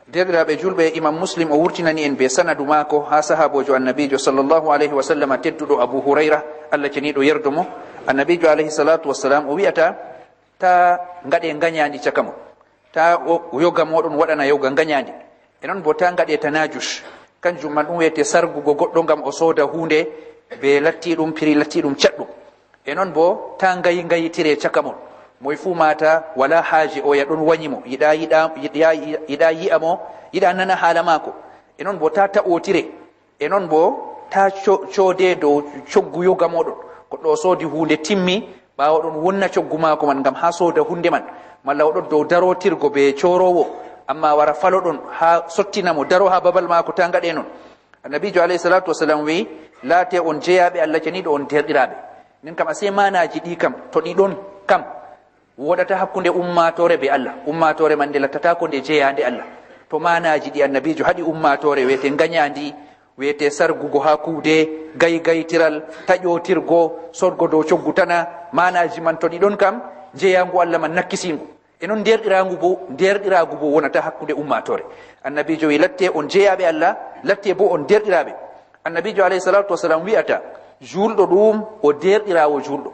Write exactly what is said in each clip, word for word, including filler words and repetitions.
Deerɗiraaɓe juulɓe, Imam Muslim o wurtinani en bee sanadu maako haa sahaaboojo Annabiijo sallallahu alayhi wa sallam tedduɗo Abu Hurayra, Allah ceniiɗo yerdo mo. Annabiijo alayhi salaatu wa salaam o wi'ata, "Taa ngaɗe nganyaandi caka mon. Taa o, yoga mooɗon waɗana yoga nganyaandi. E non boo taa ngaɗe tanaajush. Kanjum man ɗum wi'ete sargugo goɗɗo ngam o sooda huunde bee lattiiɗum, piri lattiiɗum caɗɗum. E non boo, taa ngayi-ngayitire caka mon. Moy fuu maata walaa haaje oya ɗon wanyi mo, yiɗa, yiɗa, yiɗa, yiɗa yi'a mo, yiɗa nana haala maako. E non boo, taa ta'otire. E non boo, taa co-, coode dow coggu yoga mooɗon. Goɗɗo o soodi huunde timmi, ɓaawo ɗon wonna coggu maako man ngam haa sooda huunde man. Malla o ɗon dow darootirgo bee cooroowo, ammaa wara faloɗon haa sottina mo, daro haa babal maako, taa ngaɗe non." Annabiijo alayhi salaatu wa salaam wi'i, "Laate on jeyaaɓe Allah ceniiɗo, on deerɗiraaɓe." Nden kam, asee maanaaji ɗi kam, to ɗi ɗon kam, wooɗata hakkunde ummaatoore bee Allah. Ummaatoore man nde lattataako nde jeyaande Allah. To maanaaji ɗi Annabiijo haɗi ummaatoore, wi'ete nganyaandi, wi'ete sargugo haa kuuɗe, gaygaytiral, taƴootirgo, soodgo dow coggu tana, maanaaji man to ɗi ɗon kam, jeyaaŋgu Allah man nakkisiiŋgu. E non deerɗiraagu boo, deerɗiraagu boo wonata hakkunde ummaatoore. Annabiijo wi'i, "Latte on jeyaaɓe Allah, latte boo on deerɗiraaɓe." Annabiijo alayhi salaatu wa salaam wi'ata, "Juulɗo ɗum o deerɗiraawo juulɗo."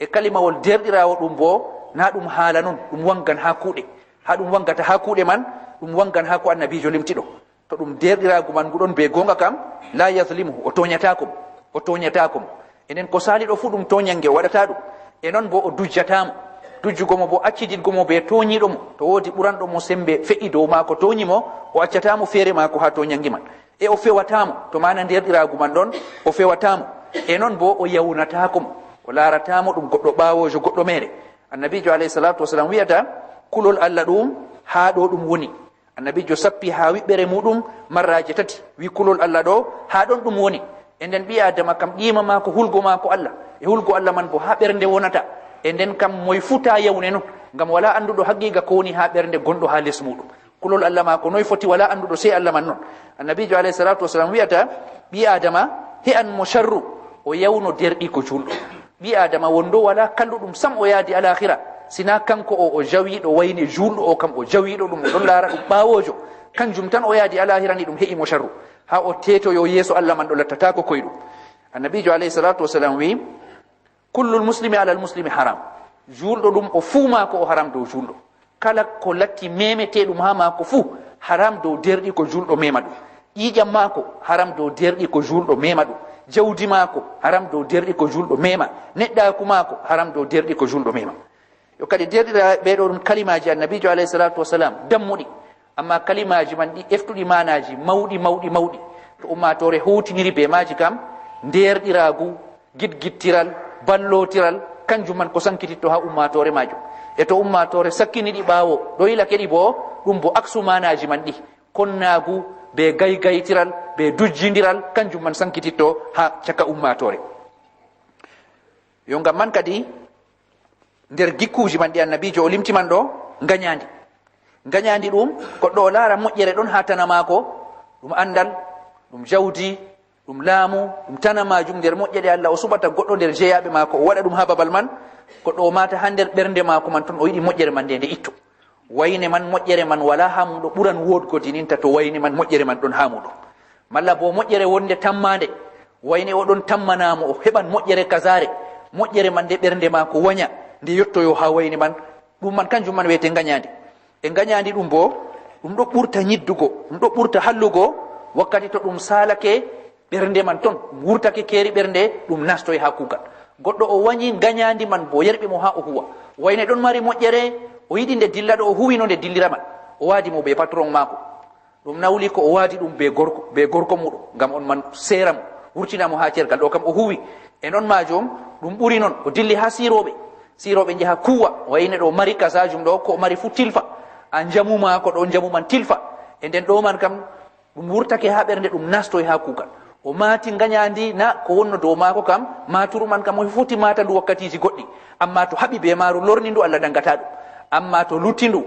E kalimawol deerɗiraawo ɗum boo, na ɗum haala non, ɗum waŋgan haa kuuɗe. Haa ɗum waŋgata haa kuuɗe man, ɗum waŋgan haa ko Annabiijo limti ɗo. To ɗum deerɗiraagu man ngu ɗon bee gooŋga kam, "laa yazlimuhu", o tooɲataako mo, o tooɲataako mo. E nden ko saaliɗo fuu ɗum tooɲannge o waɗata ɗum. E non boo o dujjataa mo. Dujjugo mo boo accidingo mo bee tooɲiiɗo mo. To woodi ɓuranɗo mo semmbe fe'i dow maako tooɲi mo, o accataa mo feere maako haa tooɲannge man. E o fewataa mo, to maana deerɗiraagu man ɗon, o fewataa mo. E non boo o yawnataako mo, o laarataa mo ɗum goɗɗo ɓaawoojo, goɗɗo meere. Annabiijo alayhi salaatu wa salaam wi'ata, kulol Allah ɗum haa ɗo ɗum woni. Annabiijo sappi haa wiɓɓere muuɗum marraaje tati, wi kulol Allah ɗo, haa ɗon ɗum woni. E nden ɓii Aadama kam qiima maako, hulgo maako Allah, e hulgo Allah man boo haa ɓernde wonata. E nden kam moy fuu taa yawne non, ngam walaa annduɗo haqiiqa ko woni haa ɓernde gonɗo haa les muuɗum. Kulol Allah maako noy foti, walaa annduɗo sey Allah man non. Annabiijo alayhi salaatu wa salaam wi'ata, ɓii Aadama he'an mo sharru, o yawno deerɗiiko juulɗo. Ɓii Aadama wonɗo walaa kalluɗum sam o yahdi alaahira, sinaa kaŋko o, o jawiiɗo wayne juulɗo o kam, o jawiiɗo ɗum, o ɗon laara ɗum ɓaawoojo. Kanjum tan o yahdi alaahira ni ɗum he'i mo sharru. Haa o teetoyo yeeso Allah man ɗo lattataako koyɗum. Annabiijo alayhi salaatu wa salaam wi'i, "Kullul muslimi alal muslimi haram." Juulɗo ɗum o fuu maako o haram dow juulɗo. Kala ko latti memeteeɗum haa maako fuu, haram dow deerɗiiko juulɗo mema ɗum. Ƴiiƴam maako, haram dow deerɗiiko juulɗo mema ɗum. Jawdi maako, haram dow deerɗiiko juulɗo mema. Neɗɗaaku maako, haram dow deerɗiiko juulɗo mema. Yo kadi, deerɗiraaɓe, ɗo ɗum kalimaaji Annabiijo alayhi salaatu wa salaam, dammuɗi. Ammaa kalimaaji man ɗi eftuɗi maanaaji mawɗi, mawɗi, mawɗi. To ummaatoore huuwtiniri bee maaji kam, ndeerɗiraagu, giɗgiɗtiral, ballootiral, kanjum man ko sankititto haa ummaatoore maajum. E to ummaatoore sakkini ɗi ɓaawo, ɗo yilake ɗi boo, ɗum boo aksu maanaaji man ɗi. Konnaagu, bee gaygaytiral, bee dujjindiral, kanjum man sankititto haa caka ummaatoore. Yo ngam man kadi, nder gikkuuji man ɗi Annabiijo o limti man ɗo, nganyaandi. Nganyaandi ɗum, goɗɗo o laara moƴƴere ɗon haa tana maako, ɗum anndal, ɗum jawdi, ɗum laamu, ɗum tana maajum nder moƴƴere Allah o suɓata goɗɗo nder jeyaaɓe maako, o waɗa ɗum haa babal man, goɗɗo o maata haa nder ɓernde maako man ton, o yiɗi moƴƴere man nde, nde itto. Wayne man, moƴƴere man walaa haa muuɗo ɓuran woodgo dininta to wayne man, moƴƴere man ɗon haa muuɗo. Malla boo moƴƴere wonde tammaande, wayne o ɗon tammana mo o heɓan moƴƴere kazaare, moƴƴere man nde ɓernde maako wanya, nde yottoyo haa wayne man, ɗum man kanjum man wi'ete nganyaandi. E nganyaandi ɗum boo, ɗum ɗo ɓurta nyiddugo, ɗum ɗo ɓurta hallugo wakkati to ɗum saalake ɓernde man ton, ɗum wurtake keeri ɓernde, ɗum nastoy haa kuugal. Goɗɗo o wanyi nganyaandi man boo, yerɓi mo haa o huuwa. Wayne ɗon mari moƴƴere, o yiɗi nde dilla ɗo o huuwino nde dillira man. O waadi mo bee patron maako. Ɗum nawli ko o waadi ɗum bee gorko, bee gorko muuɗum, ngam on man seera mo, wurtina mo haa cergal. Ɗo kam o huuwi. E non maajum, ɗum ɓuri non, o dilli haa siirooɓe. Siirooɓe njaha kuuwa, wayne ɗo mari kasaajum ɗo, ko o mari fuu tilfa. A njamu maako ɗo, njamu man tilfa. E nden ɗo man kam, ɗum wurtake haa ɓernde, ɗum nastoy haa kuugal. O maati nganyaandi na ko wonno dow maako kam, maaturu man kam o foti maata ndu wakkatiiji goɗɗi. Ammaa to haɓi bee maaru, lorni ndu, Allah daŋgata ɗum. Ammaa to lutti ndu,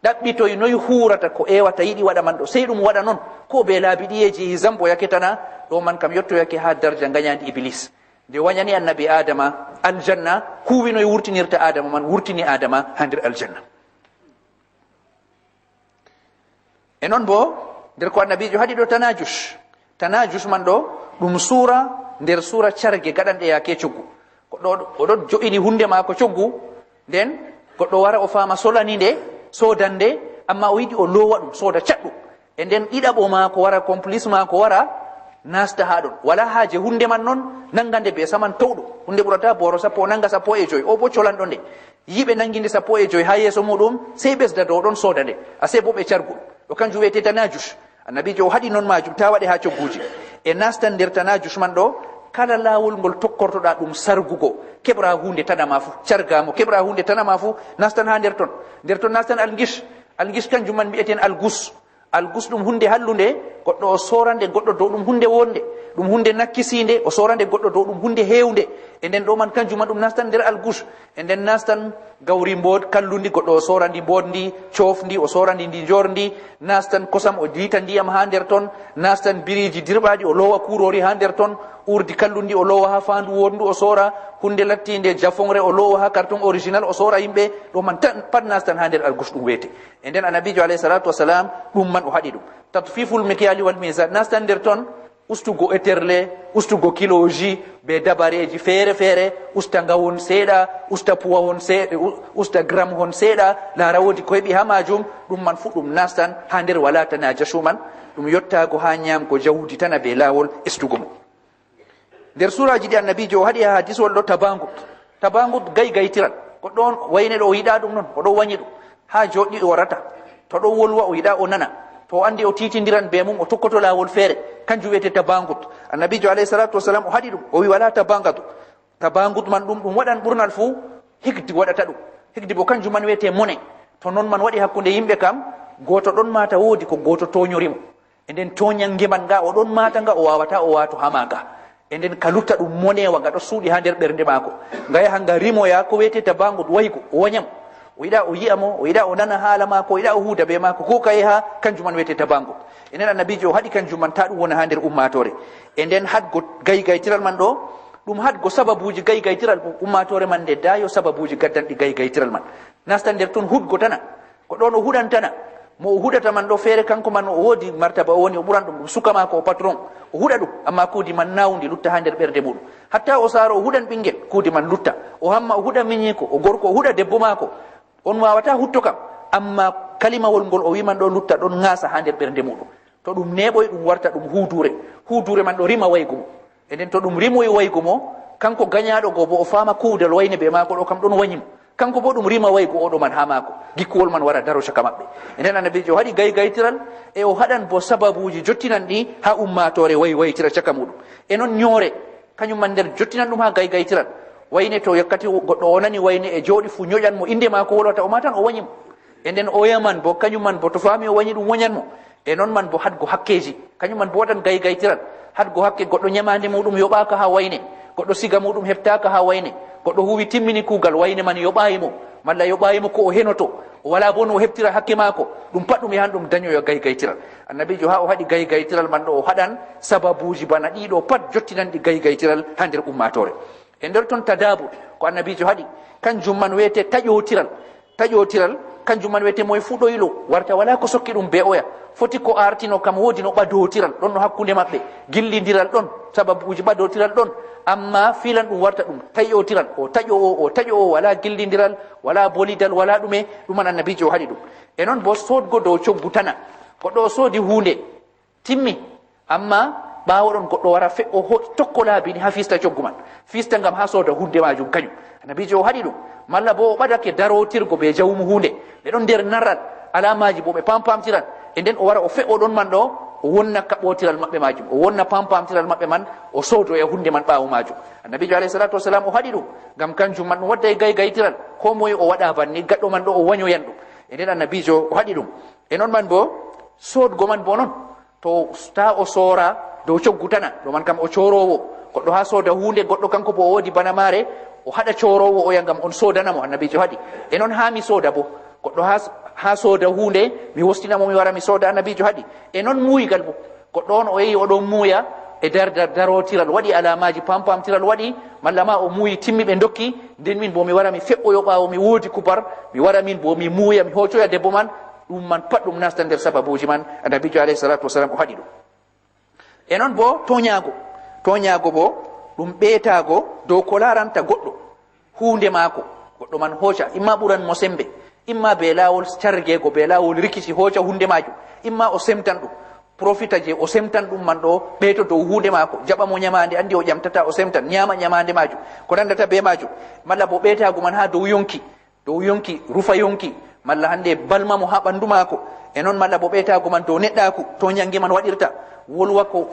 ɗaɓɓitoy noy huurata ko ewata yiɗi waɗa man ɗo, sey ɗum waɗa non, ko bee laabi ɗiyeeji, zambo yake tana, ɗo man kam yottoyake haa darja nganyaandi Iblis. Nde wanyani Annabi Aadama aljanna, huuwi noy wurtinirta Aadama man, wurtini Aadama haa nder aljanna. E non boo, nder ko Annabiijo haɗi ɗo, tanaajuc. Tanaajuc man ɗo, ɗum suura nder suura carge gaɗanɗe yaake coggu. Goɗɗo o ɗo jo'ini hunnde maako coggu, nden goɗɗo wara o faama solani nde, soodan nde, ammaa o yiɗi o loowa ɗum, sooda caɗɗum. E nden ɗiɗaɓo maako wara, complice maako wara, naasta haa ɗon. Walaa haaje hunnde man non, nanga nde bee saman towɗo. Hunnde ɓurata booro sappo, o nanga sappo e joy, o boo colanɗo nde. Yi'i ɓe naŋgi nde sappo e joy haa yeeso muuɗum, sey ɓesda dow ɗon sooda nde. Asee boo ɓe cargol. Ɗo kanjum wi'etee tanaajuc. Annabiijo o haɗi non maajum, taa waɗe haa cogguuji. E naastan nder tanaajuc man ɗo, kala laawol ngol tokkortoɗa ɗum sargugo, keɓra huunde tana ma fuu. Carga mo, keɓra huunde tana ma fuu, naastan haa nder ton. Nder ton naastan alngis. Alngis kanjum man mbi'eten algus. Algus ɗum huunde hallunde, goɗɗo o soora nde goɗɗo dow ɗum huunde wonde, ɗum huunde nakkisiinde, o soora nde goɗɗo dow ɗum huunde heewnde. E nden ɗo man kanjum man ɗum nastan nder algus. E nden nastan gawri mbood kallundi, goɗɗo o soora ndi mboodndi, coofndi, o soora ndi ndi njoorndi, nastan kosam o liita ndiyam haa nder ton, nastan biriiji dirɓaaɗi o loowa kuuroori haa nder ton, uurdi kallundi o loowa haa faandu woodndu o soora, huunde lattiinde jafoŋre o loowa haa karton original o soora yimɓe, ɗo man tan pat nastan haa nder algus ɗum weete. E nden Annabiijo alayhi salaatu wasalaam ɗum man o haɗi ɗum. Tatfiful mikyali wal mizan, nastan nder ton, ustugo eterle, ustugo kilooji bee dabareeji feere-feere, usta ngawon seeɗa, usta puwawon seeɗa, u-, usta gramhon seeɗa, laara woodi ko heɓi haa maajum, ɗum man fuu ɗum nastan haa nder walaa tanajasu man, ɗum yottaago haa nyaamgo jawdi tana bee laawol estugo mo. Nder suuraaji ɗi Annabiijo o haɗi haa hadiswol ɗo tabaangut. Tabaangut gaygaytiral. Goɗɗo on wayne ɗo o yiɗaa ɗum non, o ɗo wanyi ɗum. Haa jooɗi o warata. To ɗo wolwa o yiɗaa o nana. To o anndi o tiitindiran bee mum, o tokkoto laawol feere. Kanjum wi'etee tabaangut. Annabiijo alayhi salaatu wasalaam o haɗi ɗum. O wi'i walaa tabaangatu. Tabaangut man ɗum, ɗum waɗan ɓurnal fuu hikdi waɗata ɗum. Hikdi boo kanjum man wi'etee mone. To non man waɗi hakkunde yimɓe kam, gooto ɗon maata woodi ko gooto toonyori mo. E nden toonyaŋge man nga o ɗon maata nga o waawataa o waato haa maaga. E nden ka lutta ɗum moneewa nga ɗo suuɗi haa nder ɓernde maako. Nga yaha nga rimoya ko weetee tabaangut waygo o wanya mo. O yiɗaa o yi'a mo, o yiɗaa o nana haala maako, o yiɗaa o huuda bee maako. Ko ka yaha kanjum man weetee tabaangut. E nden Annabiijo o haɗi kanjum man taa ɗum wona haa nder ummaatoore. E nden haɗgo gaygaytiral man ɗo, ɗum haɗgo sababuuji gaygaytiral ummaatoore man nde daayo sababuuji gaddanɗi gaygaytiral man. Nastan nder ton huɗgo tana. Ko ɗon o huɗantana. Mo o huɗata man ɗo feere, kanko man o woodi martaba, o woni o ɓuran ɗum, ɗum suka maako, o patron. O huɗa ɗum, ammaa kuudi man naawndi lutta haa nder ɓernde muuɗum. Hatta o saaro o huɗan ɓiŋngel, kuudi man lutta. O hamma o huɗa minyiko, o gorko o huɗa debbo maako. On waawataa hutto kam, ammaa kalimawol ngol o wi'i man ɗo lutta, ɗon ŋaasa haa nder ɓernde muuɗum. To ɗum neeɓoy, ɗum warta ɗum huuduure. Huuduure man ɗo rima waygo mo. E nden to ɗum rimoy waygo mo, kanko ganyaaɗo go boo o faama kuuwdal wayne bee maako ɗo kam ɗon wanyi mo. Kanko boo ɗum rima waygo o ɗo man haa maako. Gikkuwol man wara daro caka maɓɓe. E nden Annabiijo o haɗi gaygaytiral, e o haɗan boo sababuuji jottinanɗi haa ummaatoore waywaytira caka muuɗum. E non nyoore, kanyum man nder jottinan ɗum haa gaygaytiral. Wayne to yakkati goɗɗo o nani wayne e jooɗi fuu nyoƴan mo innde maako wolwata o maatan o wanyi mo. E nden oya man boo, kanyum man boo to faami o wanyi ɗum wanyan mo. E non man boo haɗgo hakkeeji, kanyum man boo waɗan gaygaytiral. Haɗgo hakke goɗɗo nyamaande muuɗum yoɓaaka haa wayne, goɗɗo siga muuɗum heɓtaaka haa wayne, goɗɗo huuwi timmini kuugal wayne man yoɓaayi mo, malla yoɓaayi mo ko o henoto, o walaa boo no o heɓtira hakke maako, ɗum pat ɗum yahan ɗum danyoya gaygaytiral. Annabiijo haa o haɗi gaygaytiral man ɗo o haɗan sababuuji bana ɗiɗo pat jottinanɗi gaygaytiral haa nder ummaatoore. E nder ton tadaabur ko Annabiijo haɗi, kanjum man weetee taƴootiral. Taƴootiral, kanjum man wi'etee moy fuu ɗoylo, warta walaa ko sokki ɗum bee oya. Foti ko aartino kam woodi no ɓadootiral ɗon no hakkunde maɓɓe, gillindiral ɗon, sababuuji ɓadootiral ɗon, ammaa filan ɗum warta ɗum taƴootiral, o taƴo o, o taƴo o, walaa gillindiral, walaa bolidal, walaa ɗume, ɗum man Annabiijo o haɗi ɗum. E non boo soodgo dow coggu tana, goɗɗo o soodi huunde, timmi. Ammaa ɓaawo ɗon goɗɗo wara fe-, o ho-, tokko laabi ni haa fista coggu man. Fista ngam haa sooda huunde maajum kanyum. Annabiijo o haɗi ɗum. Malla boo o ɓadake darootirgo bee jawmu huunde. Ɓe ɗon nder naral, alaamaaji boo ɓe pampamtiran. E nden o wara o fe'o ɗon man ɗo, o wonna kaɓootiral maɓɓe maajum. O wonna pampamtiral maɓɓe man, o soodoya huunde man ɓaawo maajum. Annabiijo alayhi salaatu wasalaam o haɗi ɗum. Ngam kanjum man ɗum wadday gaygaytiral. Koo moye o waɗa banni, gaɗɗo man ɗo o wanyoyan ɗum. E nden Annabiijo o haɗi ɗum. E non man boo, soodgo man boo non. To taa o soora dow coggu tana, ɗo man kam o cooroowo. Goɗɗo haa sooda huunde, goɗɗo kanko boo o woodi bana maare, o haɗa cooroowo oya ngam on soodana mo, Annabiijo haɗi. E non haa mi sooda boo. Goɗɗo haa, haa sooda huunde, mi wostina mo, mi wara mi sooda, Annabiijo haɗi. E non muuygal boo. Goɗɗo on o yehi o ɗon muuya e dar-, dar-, darootiral, waɗi alaamaaji pampamtiral waɗi, malla ma o muuyi timmi ɓe ndokki, nden min boo mi wara mi fe'oyo ɓaawo mi woodi kubar, mi wara min boo mi muuya, mi hoocoya debbo man, Ɗum man pat ɗum nasta nder sababuuji man, Annabiijo alayhi salaatu wasalaam o haɗi ɗum. E non boo toonyaago. Toonyaago boo ɗum ɓeetaago dow ko laaranta goɗɗo, huunde maako. Goɗɗo man hooca, imma ɓuran mo semmbe, imma bee laawol cargeego, bee laawol rikici, hooca huunde maajum, imma o semtan ɗum. Profita je o semtan ɗum man ɗo, ɓeeto dow huunde maako, jaɓa mo nyamaande, anndi o ƴamtataa, o semtan, nyaama nyamaande maajum, ko nandata bee maajum. Malla boo ɓeetaago man haa dow yonki, dow yonki, rufa yonki, malla hannde balma mo haa ɓanndu maako, e non malla boo ɓeetaago man dow neɗɗaaku, toonyaŋge man waɗirta, wolwa ko,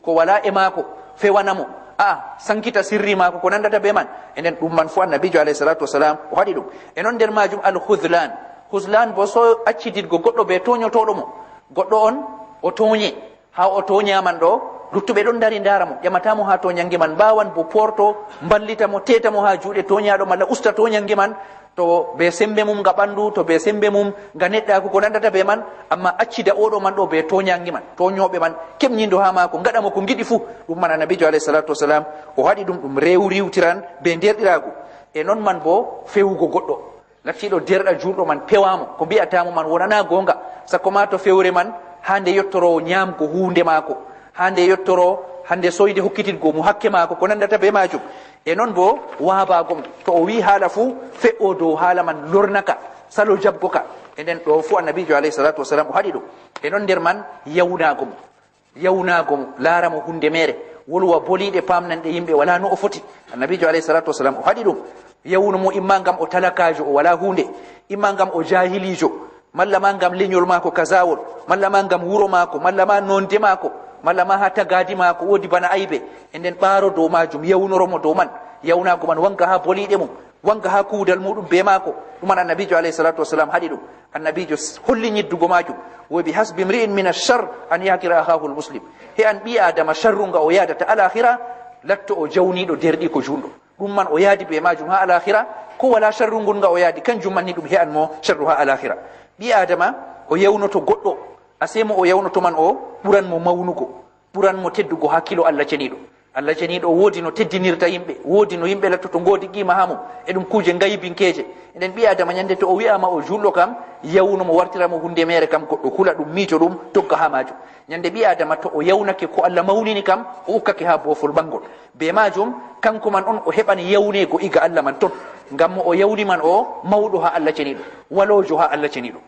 ko walaa e maako, fewana mo, a, sankita sirri maako, ko nandata bee man, e nden ɗum man fuu Annabiijo alayhi salaatu wasalaam o haɗi ɗum. E non nder maajum al-huzlaan. Huzlaan boo so accididgo goɗɗo bee toonyotooɗo mo. Goɗɗo on o toonye, haa o toonyaama ɗo, luttuɓe ɗon ndari ndaara mo, ƴamata mo haa toonyaŋge man, mbaawan boo poorto, mballita mo, teeta mo haa juuɗe toonyaaɗo, malla usta toonyaŋge man, to bee semmbe mum nga ɓanndu, to bee semmbe mum nga neɗɗaaku, ko nandata bee man, ammaa accida oo ɗo man ɗo bee toonyaŋge man, toonyooɓe man keɓnindo haa maako, ngaɗa mo ko ngiɗi fuu. Ɗum man Annabiijo alayhi salaatu wasalaam o haɗi ɗum, ɗum rew-, riiwtiran bee deerɗiraagu. E non man boo fewugo goɗɗo. Lattiiɗo deerɗa juulɗo man, pewa mo, ko mbi'ata mo man wonanaa goonga, sakko ma to fewre man haa nde yottoroo nyaamgo huunde maako, haa nde yottoroo, haa nde soyde hokkititgo mo hakke maako, ko nandata bee maajum. E non boo waabaago mo, to o wi'i haala fuu, fe'o dow haala man, lorna ka, salo jaɓgo ka. E nden ɗo fuu Annabiijo alayhi salaatu wasalaam o haɗi ɗum. E non nder man yawnaago mo. Yawnaago mo, laara mo huunde meere, wolwa boliiɗe, paamnanɗe yimɓe, walaa no o foti. Annabiijo alayhi salaatu wasalaam o haɗi ɗum. Yawnu mo, imma ngam o talakaajo, o walaa huunde, imma ngam o jaahiliijo, malla ma ngam lenyol maako kazaawol, malla ma ngam wuro maako, malla ma nonde maako, malla ma haa tagaadi maako woodi bana aybe. E nden ɓaaro dow maajum, yawnoro mo dow man. Yawnaago man waŋga haa boliiɗe mum, waŋga haa kuuwdal muuɗum bee maako. Ɗum man Annabiijo alayhi salaatu wasalaam haɗi ɗum. Annabiijo s-, holli nyiddugo maajum. Wa bi hasbi imri'in mina sharri an yahqira akhahul muslim. He'an ɓii Aadama sharru nga o yaadata alakhira, latto o jawniiɗo deerɗiiko juulɗo. Ɗum man o yaadi bee maajum haa alakhira, ko walaa sharru ngun nga o yaadi, kanjum man ni ɗum he'an mo sharru haa alakhira. Ɓii Aadama o yawnoto goɗɗo, asee mo o yawnoto man o ɓuran mo mawnugo, ɓuran mo teddugo haa kilo Allah ceniiɗo. Allah ceniiɗo woodi no teddinirta yimɓe, woodi no yimɓe lattoto ngoodi qiima haa mum, e ɗum kuuje ngaybinkeeje. Nden ɓii Aadama nyande to o wi'aama o juulɗo kam, yawnu mo, wartira mo huunde meere kam, goɗɗo hula ɗum, miijo ɗum, dogga haa maajum. Nyande ɓii Aadama to o yawnake ko Allah mawnini kam, o ukkake haa boofol ɓaŋgol. Bee maajum, kaŋko man on o heɓan yawneego iga Allah man ton. Ngam mo o yawni man o mawɗo haa Allah ceniiɗo, waloojo haa Allah ceniiɗo.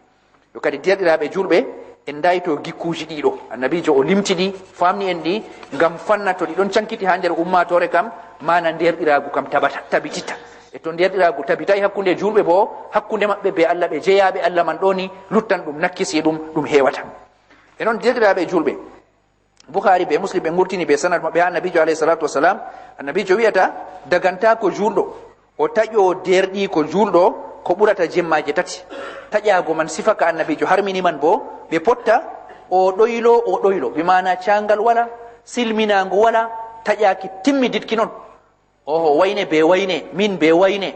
Yo kadi, deerɗiraaɓe juulɓe, en ndaayi to gikkuuji ɗiɗo. Annabiijo o limti ɗi, faamni en ɗi, ngam fanna to ɗi ɗon caŋkiti haa nder ummaatoore kam, maana ndeerɗiraagu kam tabata, tabititta. E to ndeerɗiraagu tabitay hakkunde juulɓe boo, hakkunde maɓɓe bee Allah, ɓe jeyaaɓe Allah man ɗo ni, luttan ɗum nakkisi ɗum, ɗum heewata. E non, deerɗiraaɓe juulɓe, Bukhari be Muslim ɓe ngurtini be sanad maɓɓe haa Annabiijo alayhi salaatu wasalaam. Annabiijo wi'ata, dagantaako juulɗo o taƴo deerɗiiko juulɗo ko ɓurata jemmaaje tati. Taƴaago man sifa ka Annabiijo harmini man boo, ɓe potta, o ɗoylo, o ɗoylo, bi maana caaŋgal wala, silminaago wala, taƴaaki timmiditki non. Oho, wayne be wayne, min be wayne.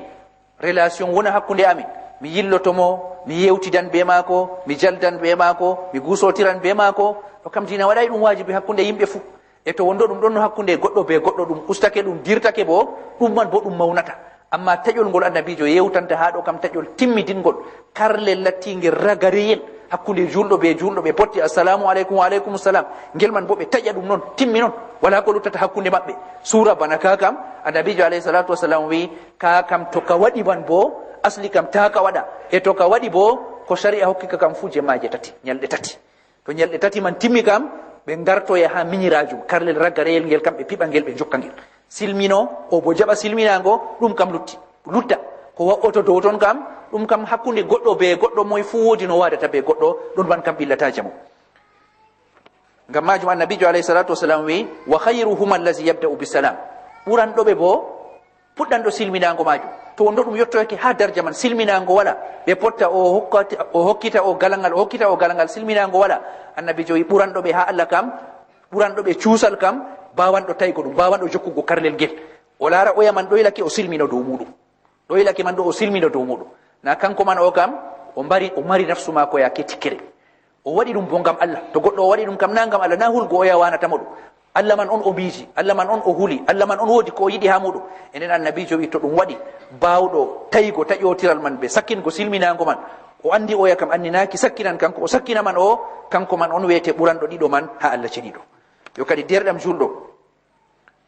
Relation wona hakkunde amin. Mi yilloto mo, mi yewtidan be maako, mi jaldan be maako, mi gusotiran be maako. Ɗo kam diina waɗay ɗum waajibi hakkunde yimɓe fuu. E to wondo ɗum ɗon no hakkunde goɗɗo be goɗɗo, ɗum ustake, ɗum dirtake bo, ɗum man bo ɗum mawnata. Amma taƴol ngol Annabiijo yewtanta haa ɗo kam taƴol timmidingol. Karlel lattiingel ragareyel hakkunde juulɗo be juulɗo, ɓe potti, "Assalamu aleykum, wa aleykum salam." Ngel man bo ɓe taƴa ɗum non, timmi non. Walaa ko luttata hakkunde maɓɓe. Suura bana ka kam, Annabiijo alayhi salatu wassalam wi'i, ka kam to ka waɗi man bo, asli kam taa ka waɗa. E to ka waɗi bo, ko shari'a hokki ka kam fuu jemaaje tati, nyalɗe tati. To nyalɗe tati man timmi kam, ɓe ngartoya haa minyiraajum, karlel ragareyel ngel kam, ɓe piɓa ngel, ɓe njokka ngel. Silmino, o bo jaɓa silminaango, ɗum kam lutti. Lutta. Ko wa'oto dow ton kam, ɗum kam hakkunde goɗɗo be goɗɗo, moy fuu woodi no waadata be goɗɗo, ɗon man kam ɓillata jamo. Ngam maajum Annabiijo alayhi salatu wassalam wi'i, "Wa khayruhuma allazi yabda'u bisalam." Ɓuranɗo ɓe bo, puɗɗanɗo silminaango maajum. To wonno ɗum yottoyake haa darja man, silminaango wala, ɓe potta, o hokkata, o hokkita o galangal, o hokkita o galangal, silminaango wala. Annabiijo wi'i, ɓuranɗo ɓe haa Allah kam, ɓuranɗo ɓe cuusal kam, baawanɗo taygo ɗum, baawanɗo jokkugo karlel ngel. O laara oya man ɗoylake, o silmino dow muuɗum. Ɗoylake man ɗo, o silmino dow muuɗum. Na kanko man o kam, o mbari, o mari nafsu maako yaake tikkere. O waɗi ɗum bo ngam Allah. To goɗɗo o waɗi ɗum kam, na ngam Allah, na hulgo oya waanata mo ɗum. Allah man on o miiji, Allah man on o huli, Allah man on woodi ko o yiɗi haa muuɗum. E nden Annabiijo wi'i, to ɗum waɗi, baawɗo tawigo taƴootiral man be sakkingo silminaango man, O anndi oya kam anninaaki, sakkinan kanko, o sakkina man o, kanko man on weete ɓuranɗo ɗiɗo man haa Allah ceniiɗo. Yo kadi, deerɗam juulɗo,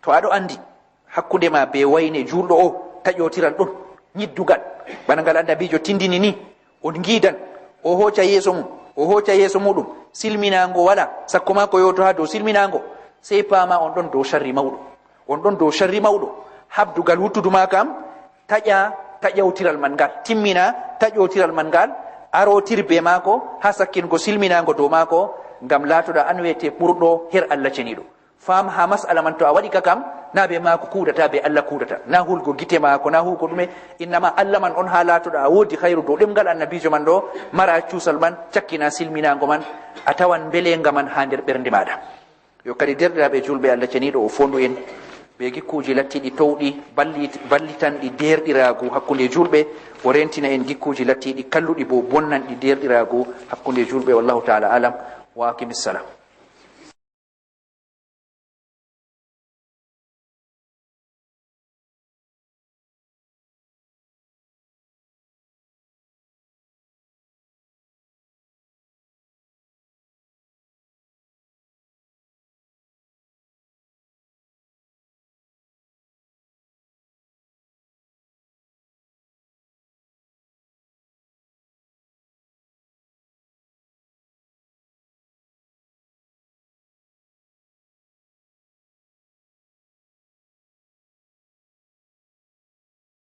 to aɗo anndi hakkunde ma be wayne juulɗo o, taƴotiral ɗon, nyiddugal, bana ngal Annabiijo tindini ni, on ngiidan, o hooca yeeso mum, o hooca yeeso muɗum, silminaango wala, sakko ma ko yowto haa dow silminaango, sey paama on ɗon dow sharri mawɗo. On ɗon dow sharri mawɗo. Habdugal wuttudu ma kam, taƴa taƴawtiral man ngal, timmina taƴotiral man ngal, arotir be maako haa sakkingo silminaango dow maako, ngam laatoɗa an weete ɓurɗo her Allah ceniiɗo. Faam haa mas'ala man, to a waɗi ka kam, na be maako kuudata, be Allah kuudata, na hulgo gite maako, na huugo ɗume, innama Allah man on haa laatoɗa a woodi hayru dow ɗemngal Annabiijo man ɗo, mara cuusal man, cakkina silminaango man, a tawan mbeleenga man haa nder ɓernde maaɗa. Yo kadi, deerɗiraaɓe juulɓe, Allah ceniiɗo o foondu en be gikkuuji lattiiɗi towɗi, ballit-, ballitanɗi deerɗiraagu hakkunde juulɓe, o reentina en gikkuuji lattiiɗi kalluɗi bo bonnanɗi deerɗiraagu hakkunde juulɓe. Wallahu ta'ala alam, wa aqimis salam.